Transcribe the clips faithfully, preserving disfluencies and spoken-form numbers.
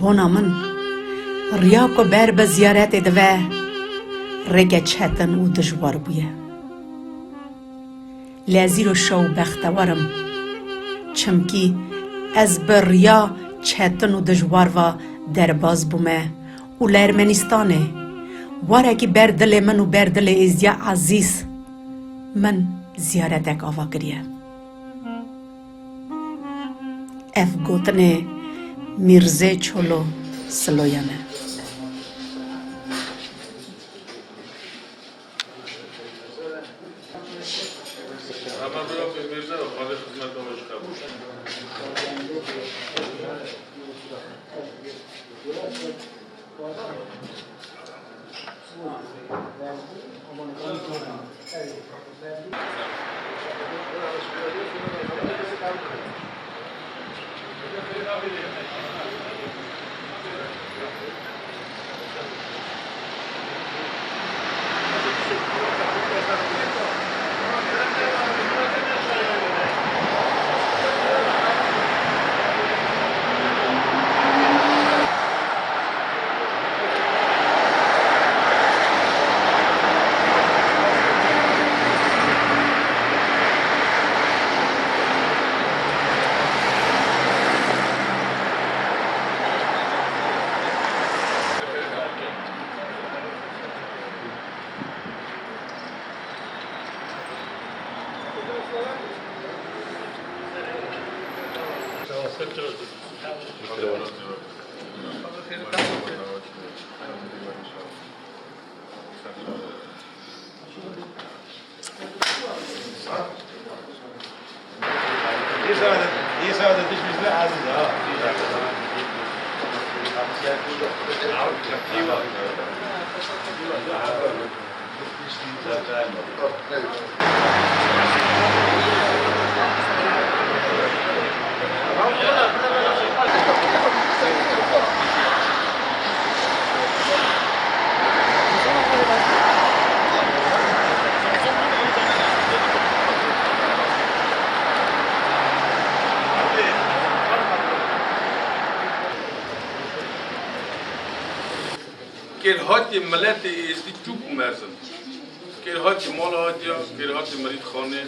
Bona min, riya ku ber bi ziyaretê dive, rêke çetin û dijwar bûye. Lê ez îro şew bextewar im, çimkî ez bi riya çetin û dijwar ve derbas bûme û li Ermenîstanê, warekî ber dilê min û ber dilê êzdiya ezîz min ziyaretek ava kiriye. Ev gotinê Mîrzê Çolo Siloyan e. Kêrhatî miletê êzdî çûk û mezin. Kêrhatî mala hatiya, kêrhatî mirîdxanê.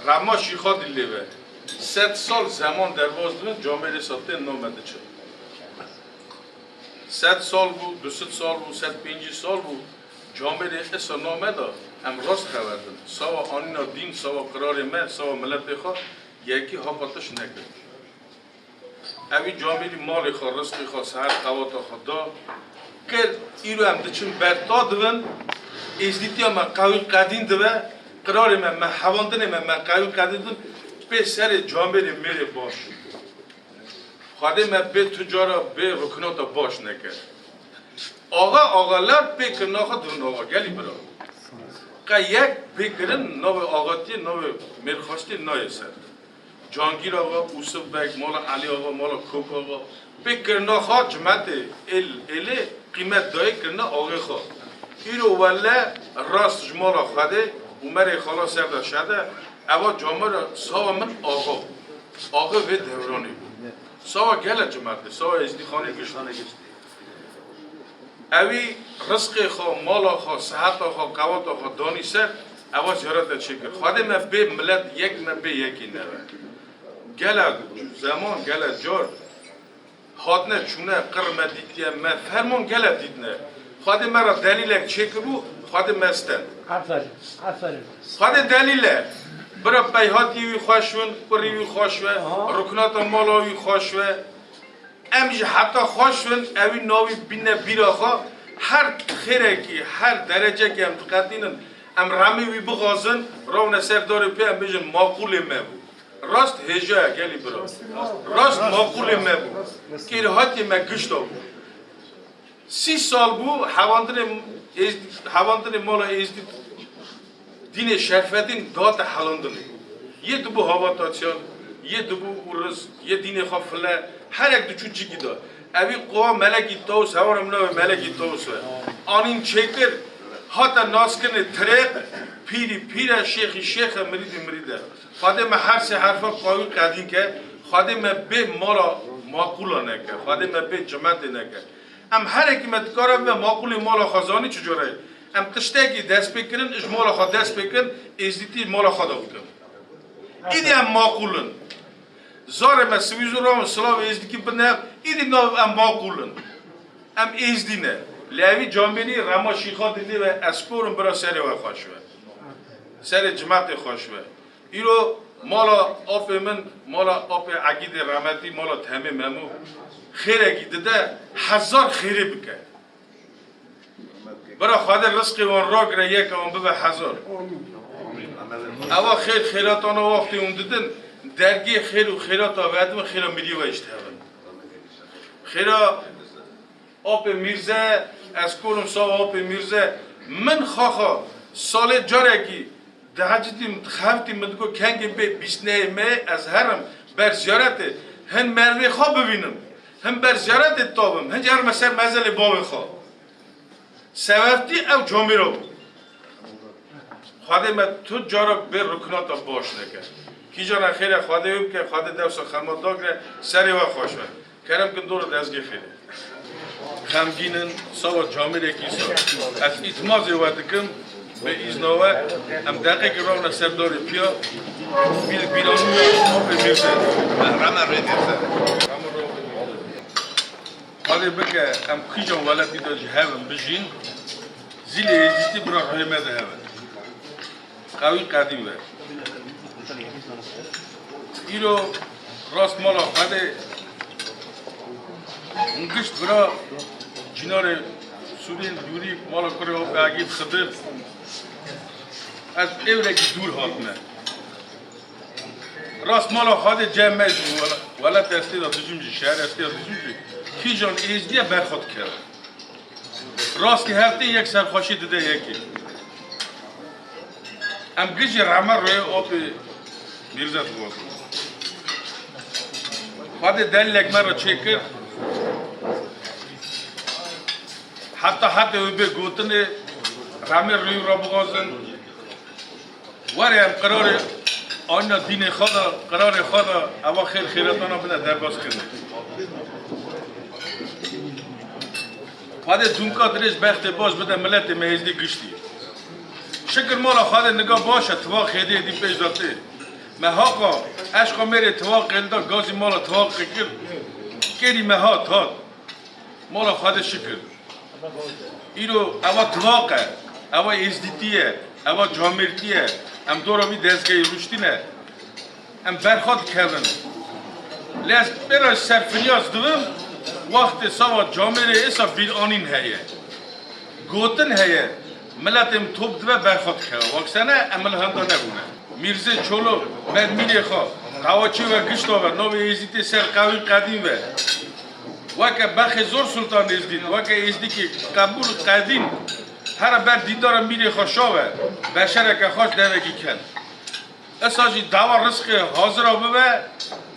Rema şîxa dî lê ve. Sed sal zeman derbas dibin, camêrê sa tên name diçin. Sed sal bû, du sed sal bû, sed pêncî sal bû. Camêrê isa name da, em rast xeber din. Sawa anîna dîn, sawa qirarê me, sawa miletê xwe, yekî hapa tişt nekir. Evî camêrî malê xwe, rizqê xwe, seher qewata xwe da, kir, îro em diçin ber ta dibin, êzdîtiya me qewî qedîn dibe, qirarê me, me hevandinê me, me qewî qedîn dibin, pê serê camêrê mêrê baş. Xwedê me bê tu cara bê ruknata baş neke. Axa, axalar pê kirina xwe dibin axa, gelî bira. Qe yek pê kirin navê axatiyê, navê mêrxastiyê nayê ser. Cangîr Axa, Ûsif Beg, mala Elî Axa, mala Kok Axa, pê kirina xwe cimetê êl-, êlê qîmet dayê kirine axê xwe. Îro wele rast ji mala Xwedê û merê xala ser de şede, eva camêra sawa min axa. Axê vê dewranê bû. Sawa gele cimetê, sawa êzdîxanê gişt. Ewî rizqê xwe, mala xwe, seheta xwe, qewata xwe danî ser, eva ziyarete çêkir. Xwedê me bê milet yek, me bê yekî neve. Gele zeman, gele car hatine çûne, qir me dîtiye, me ferman gele dîtine. Xwedê me re delîlek çêkiribû, Xwedê me stend. Aferin, aferin. Xwedê delîl e. Bira peyhatî wî xweş bin, kurî wî xweş be, Aha. ruknata mala wî xweş be. Em jî heta xweş bin, ewî navî bîne bîra xwe, her xêrekî, her derecekî em diqetînin, em remê wî bixwazin, rawne ser darê pê em bêjin maqûlê me bû. Rast hêja ye gelî bira. Rast maqûlê me bû. Kêrhatiyê me gişta bû. Sî sal bû hevandinê êz-, hevandinê mala êzdî dînê Şerfedîn dihate helandinê. Yê dibû hawataçiyan, yê dibû ûriz, yê dînê xwe file, herek diçû cikî de. Evî qowa Melekî Tawus, hewara min navê Melekî Tawus e. Anîn çêkir, hate naskirinê tirêq, pîrî pîr e, şêxî şêx e, mirîdî mirîd e. Xwedê me her sê herfa qawî qedîn ke, Xwedê me bê mala Maqûla neke, Xwedê me pê cimetê neke. Em herekî me dikare bibe maqûlê mala xwe zanî çi cure ye. Em tiştekî dest pê kirin, ji mala xwe dest pê kirin, êzdîtî mala xwe de bikin. Îdî em maqûl in. Zarê me siwî zû rawin, silavê êzdîkî bidin hev, îdî nav em maqûl in. Em êzdî ne. Lê evî camêrî rema şîxa didê ve, ez korim bira serê we xweş be. Serê cimetê xweş be. Îro mala apê min, mala apê Egîdê rehmetî, mala Temê Memo, xêrekî dide, hezar xêrê bike. Bira Xwedê rizqê wan ragire, yeke wan bibe hezar. Ewa xêr xêratana wextê hûn didin, dergê xêr û xêrata vedibin, xêra mirî we jî dihevin. Xêra Apê Mîrze, ez korim sawa Apê Mîrze, min xaxa salê carekî dihecitî min, dixeftî min digo kengê bê bîsneyê me, ez herim ber ziyaretê, hin mervê xwe bivînim, hin ber ziyaretê tabim, hin jî herime ser mezelê bavê xwe. Seveftî ew camêra bû. Xwedê me tu cara bê ruknata baş neke. Kîjana xêre Xwedê wê bike, Xwedê dewsa xema dagire, serê we xweş be. Kerem kin dora dezgê xêrê. Xemgîn in, sawa camêrekî sa. Ez îtmazê we dikim, bi îzna we, em deqekî rawne ser darê piya, bîr, bîranîna apê Mîrze. Rehme rê Mîrze. Xwedê bike, em kîjan welatî de jî hevin bijîn, zîlê êzdîtî bira ruhê me de hevin. Qewî qedîm be. Îro rast mala Xwedê hûn gişt bira Çînarê Sûrên dûrî, mala kurê Apê Egîd Xidir. Ez êvrekî dûr hatime. Rast mala Xwedê cem me jî, wela-, welat estê de dijim jî, şehr estê de dijim jî, kîjan êzdiye berxwe dikeve. Rastî her tê yek serxweşî dide yekê. Em gijî rehme rê Apê Mîrze dixwazin. Xwedê delîlek me re çêkir. Heta hetê wê bê gotinê, remê rî re bixwazin. Were em qirarê ayna dînê xwe de, qirarê xwe de, eva xêr xêretana bide derbas kirin. Xwedê dûnka dirêj bextê baş bide miletê me êzdî giştî. Şikir mala Xwedê niga baş e, tivaq hêdî hêdî pêş de tê. Me haqa, eşqa mêrê tivaqê li da gazî mala tivaqê kir. Kêrî me hat, hat. Mala Xwedê şikir. Îro eva tivaq e, eva êzdîtî ye, eva camêrtî ye. Em dora vî dezgehê rûştî ne. Em berxwe dikevin. Lê ez pê re serfiryaz dibim, wextê sava camêrê êsa bîranîn heye. Gotin heye, miletê min top dibe berxwe dikeve. Wek sene em li henda nebûne. Mîrzê Çolo, me mîrê xwe, qewaçê we gişta ve, navê êzdîtê ser qewî qedîn ve. Weke bexê zor Sultan Êzdîn, weke êzdîkê qebûl qedîn, here ber dîndara mîrê xwe şa ve, beşereke xweş devekî kel. Esa jî dawa rizqê hazira bibe,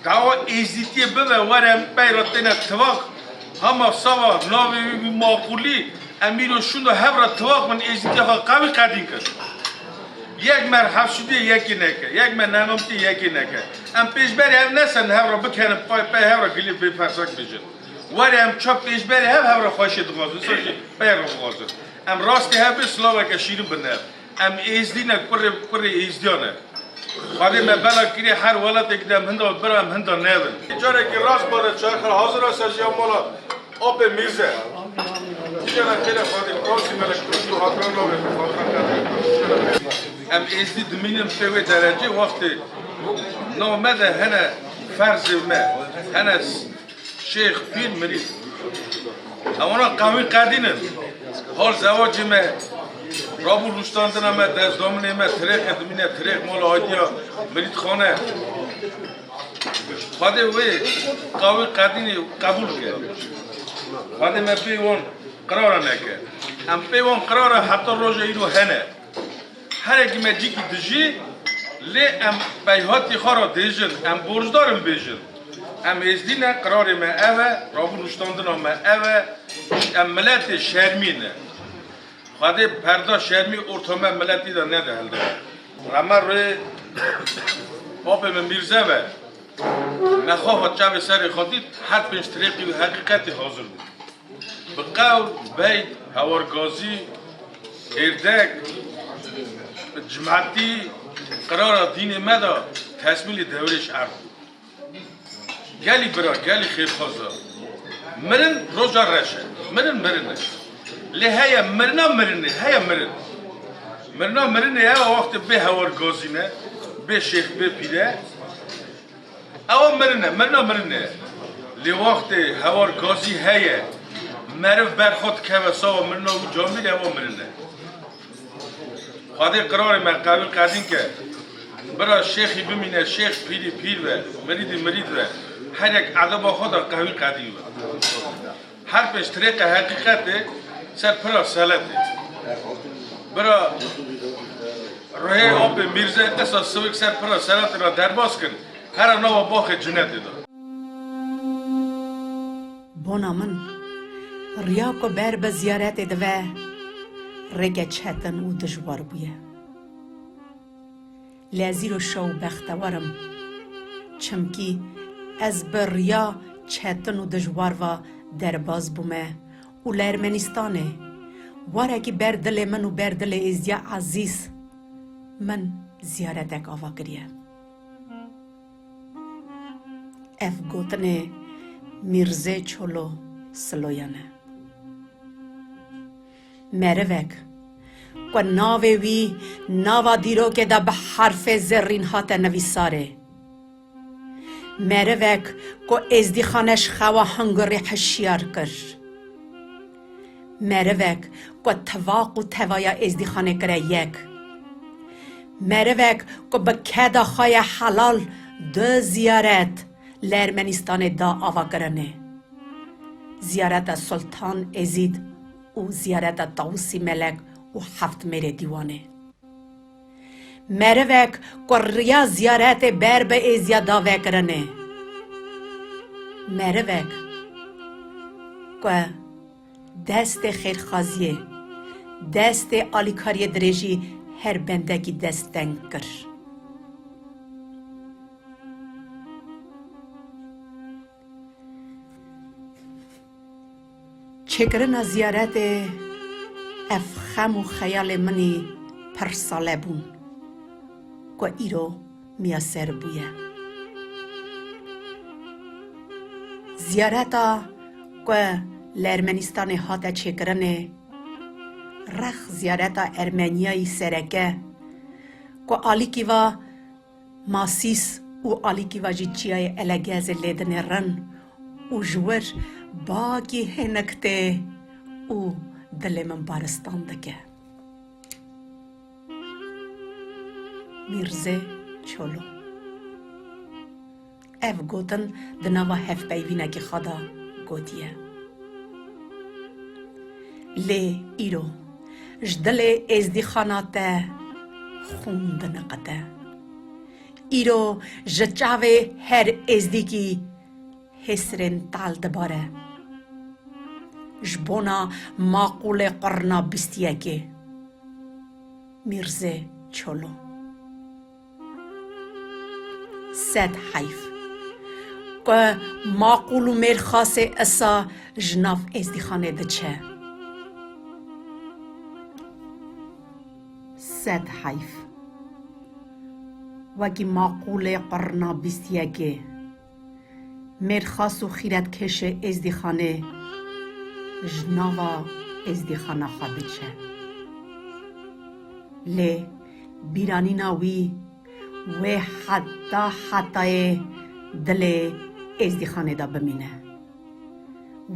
dawa êzdîtiyê bibe, were em pey re têne tivaq, hema sava navê wî bû maqûlî, em îro şûnda hev re tivaq bin êzdîtiya xwe qewî qedîn kir. Yek mer hefşûdiyê yekê neke, yek mer nemamtiyê yekê neke. Em pêşberê hev nesin hev re bikenin pay, pey hev re gilî bê persek bêjin. Were em çap pêşberê hev, hev re xweşê dixwazin, esa jî pey re bixwazin. Em rastê hev bê silaveke şîrin bidin hev. Em êzdî ne, kurê, kurê êzdiyan e. Xwedê me bela kirê her welatekî de em hinda bira em hinda nevin. Carekî rast bade çaxir hazir e ser jiya mala Apê Mîrze. Jiyana xêre Xwedê, Qasî Melek, Kuştu Hakan Navê. Em êzdî dimînin pê wê derecê wextê nav me de hene ferzê me, hene Şêx, pîr, mirîd. Ewana qewî qedîn in. Hal zewacê me, rabû rûştandina me, destdaminê me, tirêxê dimîne, tirêx mala Aydiya, mirîdxane. Xwedê wê qewî qedînê qebûl ke. Xwedê me pê wan qirara neke. Em pê wan qirara heta roja îro hene. Herekî me cîkî dijî, lê em peyhatî xwe re dêjin, em borcdar in bêjin. Em êzdî ne, qirarê me ev e, rabû rûştandina me ev e, em miletê şermî ne. Xwedê perda şermî orta me miletî de nede hilde. Reme rê apê min Mîrze ve. Nexwexa çavê serê xwe dît, her pênc tirêqî wî heqîqetê hazir bû. Bi qewl, beyt, hewargazî, êrdek, cmatî, qirara dînê me de tesmîlê dewrêş erd bû. Gelî bira, gelî xêrxwaza. Mirin roja reş e. Mirin mirin e. Lê heye mirina mirinê, heye mirin. Mirina mirinê ew wextê bê hewargazî ne, bê şêx, bê pîre. Ewa mirin e, mirina mirin e. Lê wextê hewargazî heye, meriv ber xwe dikeve sawa mirina wî camîr, ewa mirin e. Xwedê qirarê me qewî qedîn ke. Bira şêxî bimîne şêx, pîrî pîr be, mirîdî mirîd be. Her yek edeba xwe de qewî qedîn be. Her pênc tirêqa heqîqetê ser pira seletê. Bira ruhê apê Mîrze qesa sivik ser pira seletê re derbas kin. Hera nava baxê cinetê de. Bona min, riya ku ber bi ziyaretê dive, rêke çetin û dijwar bûye. Lê ez îro şa û bextewar im, çimkî ez bi riya çetin û dijwar ve derbas bûme û li Ermenîstanê, warekî ber dilê min û ber dilê êzdiya ezîz, min ziyaretek ava kiriye. Ev gotinê Mîrzê Çolo Siloyan e. Merivek ku navê wî nava dîrokê de bi herfê zerrîn hate nivîsarê. Merivek ku êzdîxane ji xewa hingurî hişyar kir. Merivek ku tivaq û tevaya êzdîxanê kire yek. Merivek ku bi keda xwe ye helal du ziyaret li Ermenîstanê da avakirinê. Ziyareta Sultan Êzîd û ziyareta Tawusî Melek û heft mêrê dîwanê. Merivek ku riya ziyaretê ber bi êziya da vekirinê. Merivek ku destê xêrxaziyê, destê alîkariyê dirêjî her bendekî dest teng kir. Çêkirina ziyaretê ev xem û xeyalê min î pir sale bûn ku îro miyaser bûye. Ziyareta ku li Ermenîstanê hate çêkirinê, rex ziyareta Ermeniyayî sereke ku alîkî va Masîs û alîkî va jî çiyayê Elegezê lê dinêrin û ji wir bakî hênik tê û dilê min baristan dike. Mîrzê Çolo. Ev gotin di nava hevpeyvînekî xwe de gotiye. Lê îro ji dilê êzdîxana te xûn diniqite. Îro ji çavê her êzdîkî hêsirên tal dibare. Ji bona maqûlê qurna bîst yekê. Mîrzê Çolo. Sed heyf ku maqûl û mêrxasê isa ji nav êzdîxanê diçe. Sed heyf. Wekî maqûlê qurna bîst yekê, mêrxas û xîretkêşê êzdîxanê ji nava êzdîxana xwe diçe. Lê bîranîna wî wê heta hetayê dilê êzdîxanê de bimîne.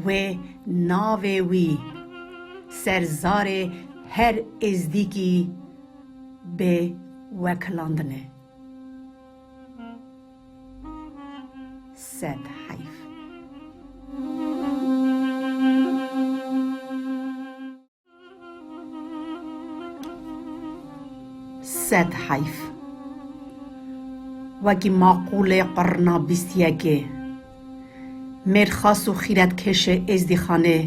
Wê navê wî ser zarê her êzdîkî bê wekilandinê. Sed heyf. Sed heyf. Wekî maqûlê qurna bîst yekê, mêrxas û xîretkêşê êzdîxanê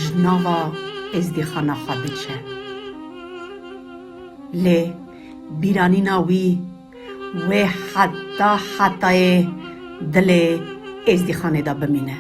ji nava êzdîxana xwe diçe. Lê bîranîna wî wê heta hetayê dilê Êzdîxanê de bimîne.